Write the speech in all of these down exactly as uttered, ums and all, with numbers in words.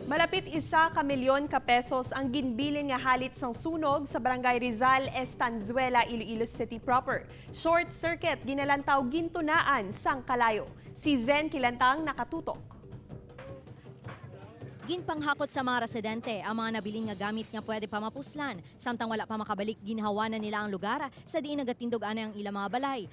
Malapit isa ka milyon ka pesos ang ginbilin nga halit sang sunog sa Barangay Rizal, Estanzuela, Iloilo City proper. Short circuit ginalantaw gintunaan sang kalayo. Si Zen Kilantang nakatutok. Ginpanghakot sa mga residente ang mga nabilin nga gamit nga pwede pa mapuslan, samtang wala pa makabalik ginhawa na nila ang lugar sa diin nagatindog anay ang ilang mga balay.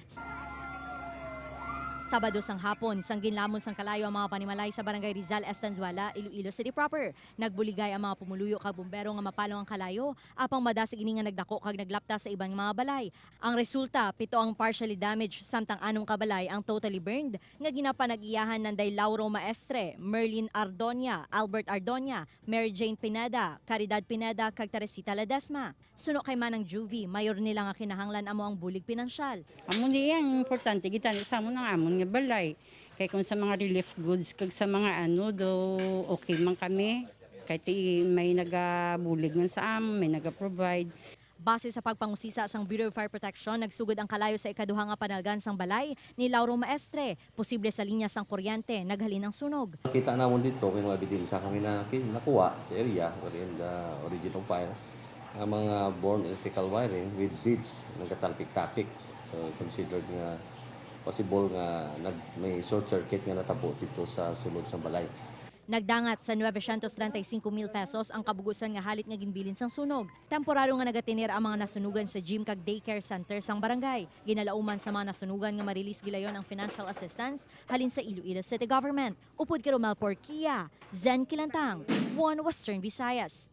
Sabado sang hapon, sang ginlamon sang kalayo ang mga panimalay sa Barangay Rizal, Estanzuela, Iloilo City proper. Nagbuligay ang mga pumuluyo kag bumbero nga mapalong ang kalayo, apang madasig ini nga nagdako kag naglapta sa iban nga mga balay. Ang resulta, pito ang partially damaged, samtang anom ka balay ang totally burned, nga ginapanag-iyahan nanday Lauro Maestre, Merlin Ardonia, Albert Ardonia, Mary Jane Pineda, Caridad Pineda, kag Teresita Ledesma. Suno kay Manang Juvie, mayor nila nga kinahanglan amo ang bulig pinansyal. Amo ni ang importante gid tani sa amon ang amon nga balay. Kay kung sa mga relief goods kag sa mga ano do, okay man kami. Kay ti may nagabulig man sa amon, may nagaprovide. Base sa pagpangusisa sang Bureau of Fire Protection, nagsugod ang kalayo sa ikaduha nga panalgan sang balay ni Lauro Maestre. Posible sa linya sang kuryente naghalin ang sunog. Kita namon dito, may mga ebidensya kami na kin-, nakuha sa area wherein the origin of fire. Ang mga borne electrical wiring with leads, nagkatapik-tapik. So, considered nga possible nga nag-, may short circuit nga natabo dito sa sulod sang balay. Nagdangat sa novecientos treinta y cinco mil pesos ang kabugusan nga halit nga ginbilin sang sunog. Temporaryo nga nagatener ang mga nasunugan sa gym kag daycare center sang barangay. Ginalauman sa mga nasunugan nga ma-release gilayon ang financial assistance halin sa Iloilo City Government. Upod kay Romel Porquia, Zen Kilantang, One Western Visayas.